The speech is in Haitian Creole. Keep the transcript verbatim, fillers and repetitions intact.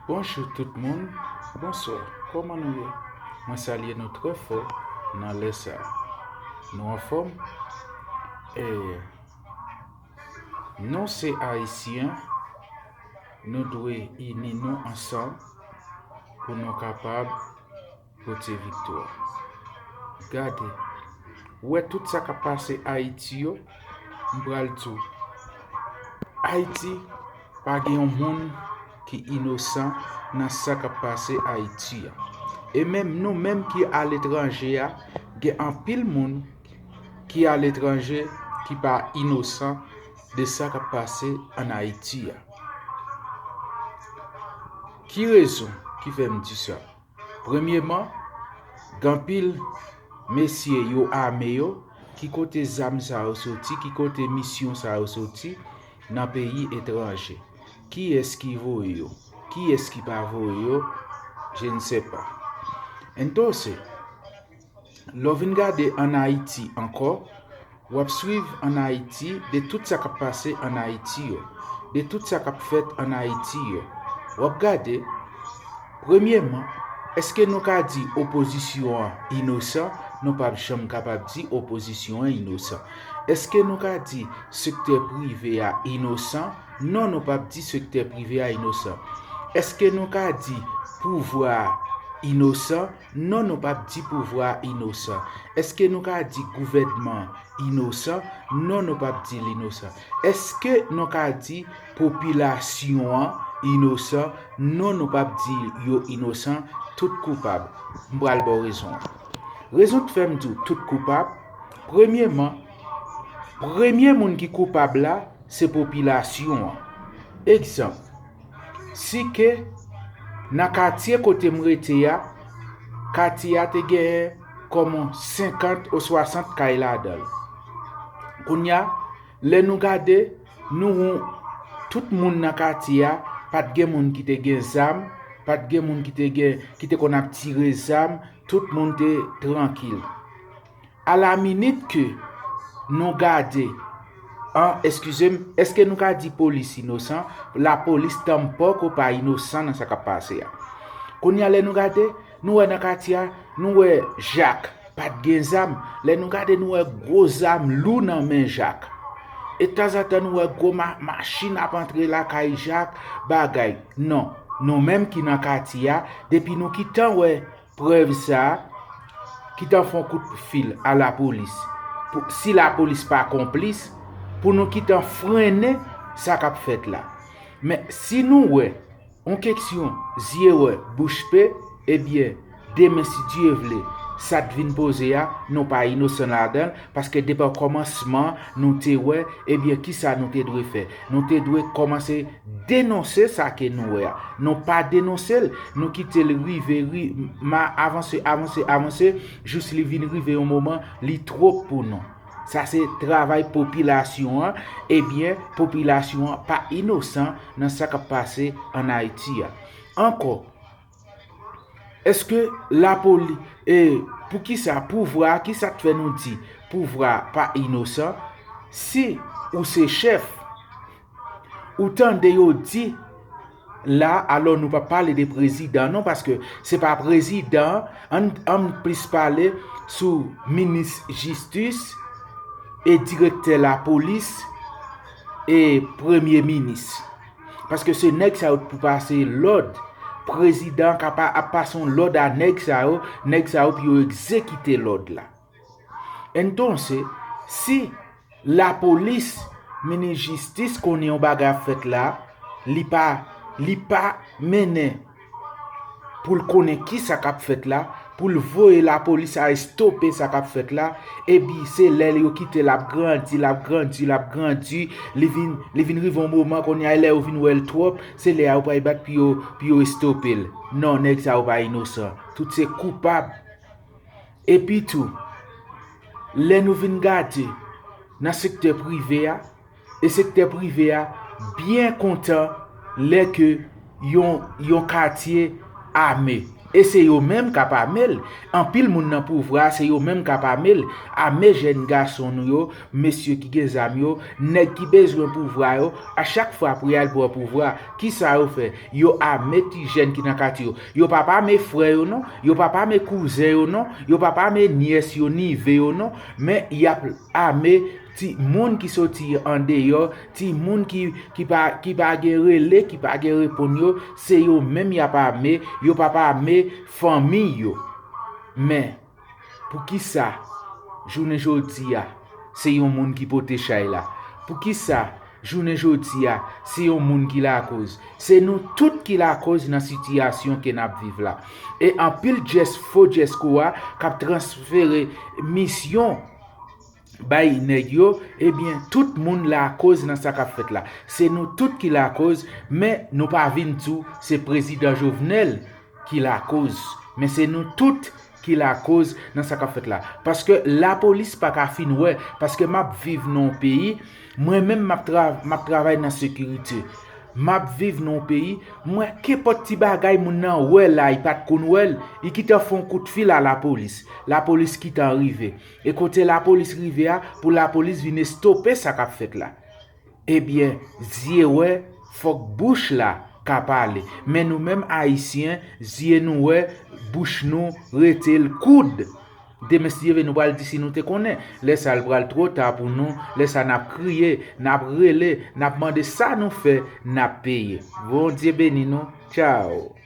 Bonjou tout moun, bonswa, kòman nou ye? Mwen salye nou trè fò nan lè sa a. Nou anfòm? E nou se Ayisyen, nou dwe ini nou ansanm pou nou kapab pote viktwa. Gade, ou wè tout sa k ap pase Ayiti yo, m pral di w, Ayiti pa gen yon moun ki inosan nan sa k ap pase Ayiti a. E menm nou menm ki aletranje a, gen anpil moun ki aletranje ki pa inosan de sa k ap pase ann Ayiti a. Ki rezon ki fè m di sa? Premyeman, gen anpil mesye yo ame yo, ki kote zam sa yo soti, ki kote misyon sa yo soti nan peyi etranje? Kiyès ki voye yo? Kiyès ki pa voye yo? Je ne sais pas. Entonces, lè w vin gade ann Ayiti ankò, w ap swiv ann Ayiti de tout sa k ap pase ann Ayiti yo, de tout sa k ap fèt ann Ayiti yo. W ap gade, premyeman, èske nou ka di opozisyon an inosan? Nou p ap janm kapab di opozisyon an inosan. Èske nou ka di sektè prive a inosan? Non, nou p ap di sektè prive a inosan. Èske nou ka di pouvwa a inosan? Non, nou p ap di pouvwa a inosan. Èske nou ka di gouvènman an inosan? Non, nou p ap di l inosan. Èske nou ka di popilasyon an inosan? Non, nou p ap di yo inosan. Tout koupab. M pral ba w rezon an. Rezon k fè m di w tout koupab, premyeman, premye moun ki koupab la, se popilasyon an. Egzanp, si ke nan katye kote m rete a, katye a te genyen kòman senkant ou swasant kay ladan l. Kounye a, lè nou gade, nou wè tout moun nan katye a, pa t gen moun ki te gen zam, pa t gen moun ki te gen, ki te konn ap tire zam, tout moun te trankil. Alaminit ke nou gade, an, eskize m, èske nou ka di polis inosan? Lapolis tanpòko pa inosan nan sa k ap pase a. Kounye a, lè nou gade, nou wè nan katye a, nou wè Jak pa t gen zam. Lè nou gade, nou wè gwo zam lou nan men Jak. E tanzantan, nou wè gwo ma-, machin ap antre lakay Jak, bagay. Non, nou menm ki nan katye a, depi nou kitan wè prèv sa a, kitan fè yon kout fil a lapolis. Pou, si lapolis pa konplis, pou nou kitan frennen sa k ap fèt la. Men si nou wè yon keksyon zye wè, bouch pe, ebyen, demen, si Dye vle, sa t vin poze a, nou pa inosan ladan l, paske depi okòmansman, nou te wè, ebyen, kisa nou te dwe fè? Nou te dwe kòmanse denonse sa ke nou wè a. Nou pa denonse l, nou kite l rive, ri-, ma-, avanse, avanse, avanse, jis li vin rive yon moman, li twòp pou nou. Sa se travay popilasyon an, ebyen, popilasyon an pa inosan nan sa k ap pase ann Ayiti a. Ankò, èske lapoli-, e, poukisa pouvwa a, kisa k fè nou di pouvwa a pa inosan? Si ou se chèf, ou tande yo di la, alò nou p ap pale de prezidan non, paske se pa prezidan, ann, ann plis pale sou minis jistis e direktè lapolis e premye minis. Paske se nèg sa yo pou pase lòd. Prezidan ka pa ap pase yon lòd a nèg sa yo, nèg sa yo pou yo egzekite lòd la. Entonces, si lapolis, minis jistis konnen yon bagay ap fèt la, li pa, li pa mennen pou l konnen kisa k ap fèt la, pou l voye lapolis a estope sa k ap fèt la, epi se lè yo kite l ap grandi, l ap grandi, l ap grandi, li vin, li vin rive yon moman kounye a, lè yo vin wè l twòp, se lè a yo pral bat pou yo, pou yo estope l. Non, nèg sa yo pa inosan. Tout se koupab. Epi tou, lè nou vin gade nan sektè prive a, e sektè prive a byen kontan lè ke yon, yon katye ame. E se yo menm k ap ame l. Anpil moun nan pouvwa a, se yo menm k ap ame l. Ame jèn gason nou yo, mesye ki gen zam yo, nèg ki bezwen pouvwa yo. A chak fwa pou y al pran pouvwa, kisa yo fè? Yo ame ti jèn ki nan katye yo. Yo p ap ame frè yo non, yo p ap ame kouzen yo non, yo p ap ame nyès yo, nive yo non, men y ap ame ti moun ki soti andeyò, ti moun ki, ki pa, ki pa gen rele, ki pa gen reponn yo, se yo menm y ap ame, yo p ap ame fanmi yo. Men, poukisa, jounen jodi a, se yon moun ki pote chay la? Poukisa, jounen jodi a, se yon moun ki lakoz? Se nou tout ki lakoz nan sitiyasyon ke n ap viv la. E anpil djès, fo djès kou a k ap transfere misyon bay nèg yo, ebyen, tout moun lakoz nan sa k ap fèt la. Se nou tout ki lakoz, men nou pa vin di w se prezidan Jovenel ki lakoz, men se nou tout ki lakoz nan sa k ap fèt la. Paske lapolis pa ka fin wè, paske m ap viv nan yon peyi, mwen menm m ap tra-, m ap travay nan sekirite. M ap viv nan yon peyi, mwen, kenpòt ti bagay moun nan wè la, li pa t konn wè l, li gentan fè yon kout fil a lapolis. Lapolis gentan rive. E kote lapolis rive a, pou lapolis vin estope sa k ap fèt la. Ebyen, zye wè, fòk bouch la ka pale. Men nou menm Ayisyen, zye nou wè, bouch nou rete l koud. Demen, si Dye vle, nou pral di si nou te konnen. Lè sa a, l pral twò ta pou nou. Lè sa a, n ap kriye, n ap rele, n ap mande sa nou fè, n ap peye. Bondye beni nou. Tchaw.